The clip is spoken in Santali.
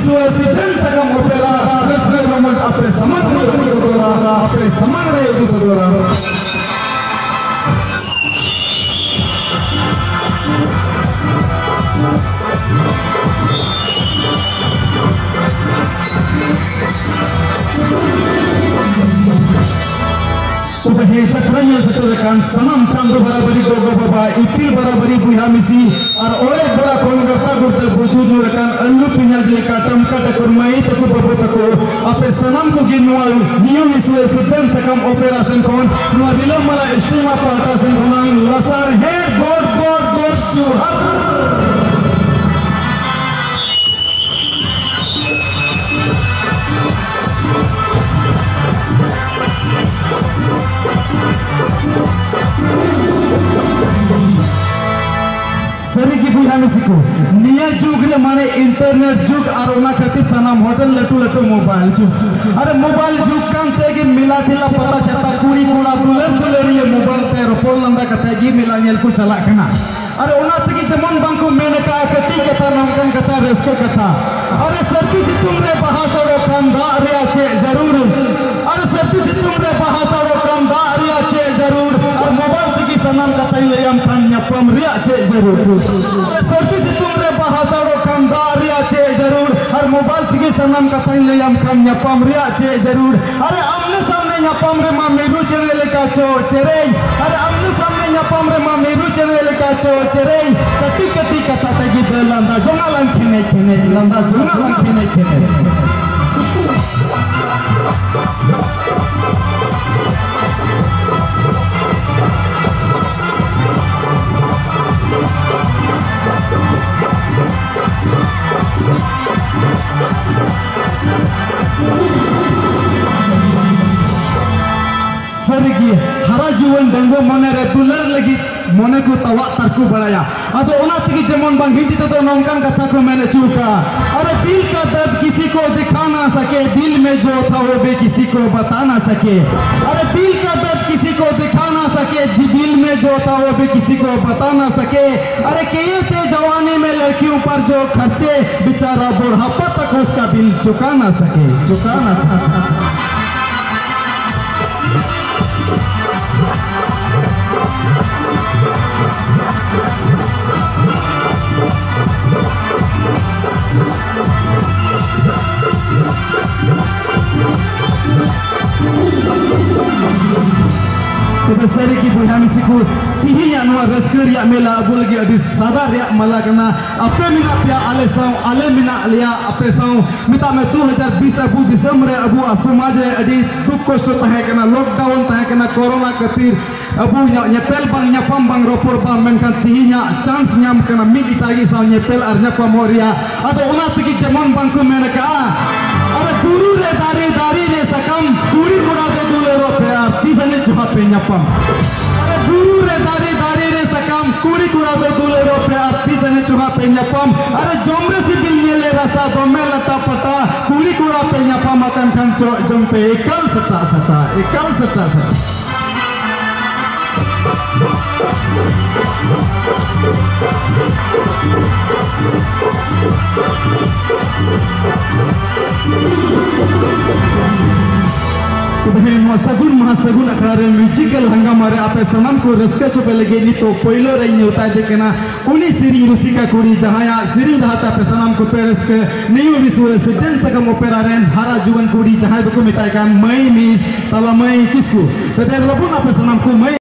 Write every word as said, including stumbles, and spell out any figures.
ᱥᱤᱛᱟᱹᱱ ᱥᱟᱠᱟᱢ ᱚᱯᱮᱨᱟ, ᱨᱟᱹᱥᱠᱟᱹ ᱨᱚᱢᱚᱡᱽ ᱟᱯᱮ ᱥᱟᱢᱟᱝ ᱨᱮ ᱩᱫᱩᱜ ᱥᱚᱫᱚᱨᱟ, ᱟᱯᱮ ᱥᱟᱢᱟᱝ ᱨᱮ ᱩᱫᱩᱜ ᱥᱚᱫᱚᱨᱟ᱾ ᱛᱚᱵᱮ ᱦᱮᱸ, ᱡᱟᱛᱨᱟ ᱧᱮᱞ ᱥᱮᱴᱮᱨ ᱟᱠᱟᱱ ᱥᱟᱱᱟᱢ ᱪᱟᱸᱫᱚ ᱵᱟᱨᱟᱵᱟᱨᱤ ᱜᱚᱜᱚ ᱵᱟᱵᱟ, ᱤᱯᱤᱞ ᱵᱟᱨᱟᱵᱟᱨᱤ ᱵᱚᱭᱦᱟ ᱢᱤᱥᱤ ᱟᱨ ᱚᱲᱮᱡ ᱵᱚᱲᱟ ᱠᱷᱚᱱ ᱜᱟᱲᱛᱟ ᱜᱩᱲᱛᱟᱹ ᱵᱩᱡᱩᱨ ᱧᱩᱨ ᱟᱠᱟᱱ ᱟᱹᱞᱩ ᱯᱮᱸᱭᱟᱡᱽ ᱞᱮᱠᱟ ᱴᱟᱢᱠᱟ ᱴᱟᱠᱩᱨ ᱢᱟᱹᱭ ᱛᱟᱠᱚ ᱵᱟᱹᱵᱩ ᱛᱟᱠᱚ, ᱟᱯᱮ ᱥᱟᱱᱟᱢ ᱠᱚᱜᱮ ᱱᱚᱣᱟ ᱱᱤᱭᱩ ᱢᱤᱥᱩ ᱥᱤᱛᱟᱹᱱ ᱥᱟᱠᱟᱢ ᱚᱯᱮᱨᱟ ᱥᱮᱱ ᱠᱷᱚᱱ, ᱱᱚᱣᱟ ᱨᱤᱞᱟᱹᱢᱟᱞᱟ ᱥᱴᱤᱢᱟ ᱯᱟᱦᱴᱟ ᱥᱮᱱ ᱠᱷᱚᱱᱟᱝ ᱞᱟᱥᱟᱲᱦᱮᱫ ᱜᱚᱰ ᱜᱚᱰ ᱜᱚᱰ ᱡᱚᱦᱟᱨ᱾ ᱥᱟᱹᱨᱤ ᱜᱮ ᱵᱚᱭᱦᱟ ᱢᱤᱥᱤ ᱠᱚ, ᱱᱤᱭᱟᱹ ᱡᱩᱜᱽ ᱨᱮ ᱢᱟᱱᱮ internet ᱡᱩᱜᱽ ᱟᱨ ᱚᱱᱟ ᱠᱷᱟᱹᱛᱤᱨ ᱥᱟᱱᱟᱢ ᱦᱚᱲ ᱴᱷᱮᱱ ᱞᱟᱹᱴᱩ ᱞᱟᱹᱴᱩ mobile ᱡᱩᱜᱽ᱾ ᱟᱨ mobile ᱡᱩᱜᱽ ᱠᱟᱱ ᱛᱮ ᱜᱮ ᱢᱮᱞᱟ ᱴᱷᱮᱞᱟ ᱯᱟᱛᱟ ᱪᱷᱟᱛᱟ ᱠᱩᱲᱤ ᱠᱚᱲᱟ ᱫᱩᱞᱟᱹᱲ ᱫᱩᱞᱟᱹᱲᱤᱭᱟᱹ mobile ᱛᱮ ᱨᱚᱯᱚᱲ ᱞᱟᱸᱫᱟ ᱠᱟᱛᱮ ᱜᱮ ᱢᱮᱞᱟ ᱧᱮᱞ ᱠᱚ ᱪᱟᱞᱟᱜ ᱠᱟᱱᱟ᱾ ᱟᱨ ᱚᱱᱟ ᱛᱮᱜᱮ ᱡᱮᱢᱚᱱ ᱵᱟᱝ ᱠᱚ ᱢᱮᱱ ᱟᱠᱟᱫᱼᱟ, ᱠᱟᱹᱴᱤᱡ ᱠᱟᱛᱷᱟ ᱱᱚᱝᱠᱟᱱ ᱠᱟᱛᱷᱟ ᱨᱟᱹᱥᱠᱟᱹ ᱠᱟᱛᱷᱟ᱾ ᱟᱨ ᱥᱟᱹᱨᱫᱤ ᱥᱤᱛᱩᱝ ᱨᱮ ᱵᱟᱦᱟ ᱥᱟᱲᱚ ᱠᱷᱟᱱ ᱫᱟᱜ ᱨᱮᱭᱟᱜ ᱪᱮᱫ ᱡᱟᱹᱨᱩᱲ? ᱟᱨ ᱥᱟᱹᱨᱫᱤ ᱥᱤᱛᱩᱝ ᱨᱮ ᱵᱟᱦᱟ ᱥᱟᱲᱚ ᱠᱷᱟᱱ ᱫᱟᱜ ᱨᱮᱭᱟᱜ ᱪᱮᱫ ᱡᱟᱹᱨᱩᱲ? ᱟᱨ mobile ᱛᱮᱜᱮ ᱥᱟᱱᱟᱢ ᱠᱟᱛᱷᱟᱧ ᱞᱟᱹᱭᱟᱢ ᱠᱷᱟᱱ ᱧᱟᱯᱟᱢ ᱨᱮᱭᱟᱜ ᱪᱮᱫ ᱡᱟᱹᱨᱩᱲ? ᱟᱨ ᱥᱟᱹᱨᱫᱤ ᱥᱤᱛᱩᱝ ᱨᱮ ᱵᱟᱦᱟ ᱥᱟᱲᱚ ᱠᱷᱟᱱ ᱫᱟᱜ ᱨᱮᱭᱟᱜ ᱪᱮᱫ ᱡᱟᱹᱨᱩᱲ? ᱟᱨ mobile ᱛᱮᱜᱮ ᱥᱟᱱᱟᱢ ᱠᱟᱛᱷᱟᱧ ᱞᱟᱹᱭᱟᱢ ᱠᱷᱟᱱ ᱧᱟᱯᱟᱢ ᱨᱮᱭᱟᱜ ᱪᱮᱫ ᱡᱟᱹᱨᱩᱲ? ᱟᱨᱮ ᱟᱢᱱᱮ ᱥᱟᱢᱱᱮ ᱧᱟᱯᱟᱢ ᱨᱮᱢᱟ ᱢᱤᱨᱩ ᱪᱮᱬᱮ ᱞᱮᱠᱟ ᱪᱚᱜ ᱪᱮᱨᱮᱡ᱾ ᱟᱨᱮ ᱟᱢᱱᱮ ᱥᱟᱢᱱᱮ ᱧᱟᱯᱟᱢ ᱨᱮᱢᱟ ᱢᱤᱨᱩ ᱪᱮᱬᱮ ᱞᱮᱠᱟ ᱪᱚᱜ ᱪᱮᱨᱮᱡ᱾ ᱠᱟᱹᱴᱤᱡ ᱠᱟᱹᱴᱤᱡ ᱠᱟᱛᱷᱟ ᱛᱮᱜᱮ ᱫᱟᱹ ᱞᱟᱸᱫᱟ ᱡᱚᱝᱟ ᱞᱟᱝ ᱠᱷᱮᱱᱮᱡ ᱠᱷᱮᱱᱮᱡ, ᱞᱟᱸᱫᱟ ᱡᱚᱝᱟ ᱞᱟᱝ ᱠᱷᱮᱱᱮᱡ ᱠᱷᱮᱱᱮᱡ᱾ ᱥᱟᱹᱨᱤᱜᱮ, ᱦᱟᱨᱟ ᱡᱩᱣᱟᱹᱱ ᱰᱟᱺᱜᱩᱣᱟᱹ ᱢᱚᱱᱮ ᱨᱮ ᱫᱩᱞᱟᱹᱲ ᱞᱟᱹᱜᱤᱫ ᱢᱚᱱᱮ ᱠᱚ ᱛᱟᱣᱟᱜ ᱛᱟᱨᱠᱚ ᱵᱟᱲᱟᱭᱟ᱾ ᱟᱫᱚ ᱚᱱᱟ ᱛᱮᱜᱮ ᱡᱮᱢᱚᱱ ᱵᱟᱝ ᱦᱤᱱᱫᱤ ᱛᱮᱫᱚ ᱱᱚᱝᱠᱟᱱ ᱠᱟᱛᱷᱟ ᱠᱚ ᱢᱮᱱ ᱦᱚᱪᱚ ᱟᱠᱟᱫᱼᱟ, ᱟᱨᱮ दिल का दर्द किसी को दिखा ना सके, दिल में जो था वो भी किसी को बता ना सके। अरे दिल का दर्द किसी को दिखा ना सके, जी दिल में जो था वो भी किसी को बता ना सके। अरे किए थे जवानी में लड़कियों पर जो खर्चे, बेचारा बुढ़ापा तक उसका बिल चुका ना सके, चुका ना सके। ᱛᱚᱵᱮ ᱥᱟᱹᱨᱤ ᱜᱮ ᱵᱚᱭᱦᱟ ᱢᱤᱥᱤ ᱠᱚ, ᱛᱤᱦᱤᱧᱟᱜ ᱱᱚᱣᱟ ᱨᱟᱹᱥᱠᱟᱹ ᱨᱮᱭᱟᱜ ᱢᱮᱞᱟ ᱟᱵᱚ ᱞᱟᱹᱜᱤᱫ ᱟᱹᱰᱤ ᱥᱟᱫᱟ ᱨᱮᱭᱟᱜ ᱢᱟᱞᱟ ᱠᱟᱱᱟ᱾ ᱟᱯᱮ ᱢᱮᱱᱟᱜ ᱯᱮᱭᱟ ᱟᱞᱮ ᱥᱟᱶ, ᱟᱞᱮ ᱢᱮᱱᱟᱜ ᱞᱮᱭᱟ ᱟᱯᱮ ᱥᱟᱶ᱾ ᱢᱮᱛᱟᱜ ᱢᱮ, ᱫᱩ ᱦᱟᱡᱟᱨ ᱵᱤᱥ ᱟᱵᱚ ᱫᱤᱥᱚᱢ ᱨᱮ, ᱟᱵᱚᱣᱟᱜ ᱥᱚᱢᱟᱡᱽ ᱨᱮ ᱟᱹᱰᱤ ᱫᱩᱠ ᱠᱚᱥᱴᱚ ᱛᱟᱦᱮᱸ ᱠᱟᱱᱟ, lockdown ᱛᱟᱦᱮᱸ ᱠᱟᱱᱟ, ᱠᱳᱨᱳᱱᱟ ᱠᱷᱟᱹᱛᱤᱨ ᱟᱵᱚ ᱧᱟ-, ᱧᱮᱯᱮᱞ ᱵᱟᱝ, ᱧᱟᱯᱟᱢ ᱵᱟᱝ, ᱨᱚᱯᱚᱲ ᱵᱟᱝ, ᱢᱮᱱᱠᱷᱟᱱ ᱛᱤᱦᱤᱧᱟᱜ chance ᱧᱟᱢ ᱠᱟᱱᱟ ᱢᱤᱫ ᱮᱴᱟᱜᱤᱡ ᱥᱟᱶ ᱧᱮᱯᱮᱞ ᱟᱨ ᱧᱟᱯᱟᱢᱚᱜ ᱨᱮᱭᱟᱜ᱾ ᱟᱫᱚ ᱚᱱᱟ ᱛᱮᱜᱮ ᱡᱮᱢᱚᱱ ᱵᱟᱝ ᱠᱚ ᱢᱮᱱ ᱟᱠᱟᱜᱼᱟ, ᱟᱨᱮ ᱵᱩᱨᱩ ᱨᱮ ᱫᱟᱨᱮ, ᱫᱟᱨᱮ ᱨᱮ ᱥᱟᱠᱟᱢ, ᱠᱩᱲᱤ ᱠᱚᱲᱟ ᱫᱚ ᱫᱩᱞᱟᱹᱲᱚᱜ ᱯᱮ ᱟᱨ ᱛᱤᱥ ᱟᱹᱱᱤᱡ ᱪᱚ ᱦᱟᱸᱜ ᱯᱮ ᱧᱟᱯᱟᱢ᱾ ᱟᱨᱮ ᱵᱩᱨᱩ ᱨᱮ ᱫᱟᱨᱮ, ᱫᱟᱨᱮ ᱨᱮ ᱥᱟᱠᱟᱢ, ᱠᱩᱲᱤ ᱠᱚᱲᱟ ᱫᱚ ᱫᱩᱞᱟᱹᱲᱚᱜ ᱯᱮ ᱟᱨ ᱛᱤᱥ ᱟᱹᱱᱤᱡ ᱪᱚ ᱦᱟᱸᱜ ᱯᱮ ᱧᱟᱯᱟᱢ᱾ ᱟᱨᱮ ᱡᱚᱢ ᱨᱮ ᱥᱤᱵᱤᱞ ᱧᱮᱞ ᱮ ᱨᱟᱥᱟ ᱫᱚᱢᱮ ᱞᱟᱴᱟ ᱯᱟᱴᱟ, ᱠᱩᱲᱤ ᱠᱚᱲᱟ ᱯᱮ ᱧᱟᱯᱟᱢ ᱟᱠᱟᱱ ᱠᱷᱟᱱ ᱪᱚᱜ ᱡᱚᱝ ᱯᱮ ᱮᱠᱟᱞ ᱥᱮᱛᱟᱜ ᱥᱮᱛᱟᱜ, ᱮᱠᱟᱞ ᱥᱮᱛᱟᱜ ᱥᱮᱛᱟᱜ᱾ ᱛᱚᱵᱮ ᱦᱮᱸ, ᱱᱚᱣᱟ ᱥᱟᱹᱜᱩᱱ ᱢᱟᱦᱟ ᱥᱟᱹᱜᱩᱱ ᱟᱠᱷᱲᱟ ᱨᱮ musical ᱦᱟᱝᱜᱟᱢᱟ ᱨᱮ ᱟᱯᱮ ᱥᱟᱱᱟᱢ ᱠᱚ ᱨᱟᱹᱥᱠᱟᱹ ᱦᱚᱪᱚ ᱯᱮ ᱞᱟᱹᱜᱤᱫ ᱱᱤᱛᱚᱜ ᱯᱳᱭᱞᱳ ᱨᱮᱧ ᱱᱮᱣᱛᱟ ᱮᱫᱮ ᱠᱟᱱᱟ ᱩᱱᱤ ᱥᱮᱨᱮᱧ ᱨᱩᱥᱤᱠᱟ ᱠᱩᱲᱤ, ᱡᱟᱦᱟᱸᱭᱟᱜ ᱥᱮᱨᱮᱧ ᱨᱟᱦᱟ ᱛᱮ ᱟᱯᱮ ᱥᱟᱱᱟᱢ ᱠᱚᱯᱮ ᱨᱟᱹᱥᱠᱟᱹ᱾ ᱱᱤᱭᱩ ᱵᱤᱥᱣᱚ ᱥᱤᱨᱡᱚᱱ ᱥᱟᱠᱟᱢ ᱚᱯᱮᱨᱟ ᱨᱮᱱ ᱦᱟᱨᱟ ᱡᱩᱣᱟᱹᱱ ᱠᱩᱲᱤ, ᱡᱟᱦᱟᱸᱭ ᱫᱚᱠᱚ ᱢᱮᱛᱟᱭ ᱠᱟᱱ ᱢᱟᱹᱭ ᱢᱤᱥ, ᱛᱟᱞᱟ ᱢᱟᱹᱭ ᱠᱤᱥᱠᱩ᱾ ᱛᱚᱵᱮ ᱞᱟᱹᱵᱩᱱ ᱟᱯᱮ ᱥᱟᱱᱟᱢ ᱠᱚ ᱢᱟᱹᱭ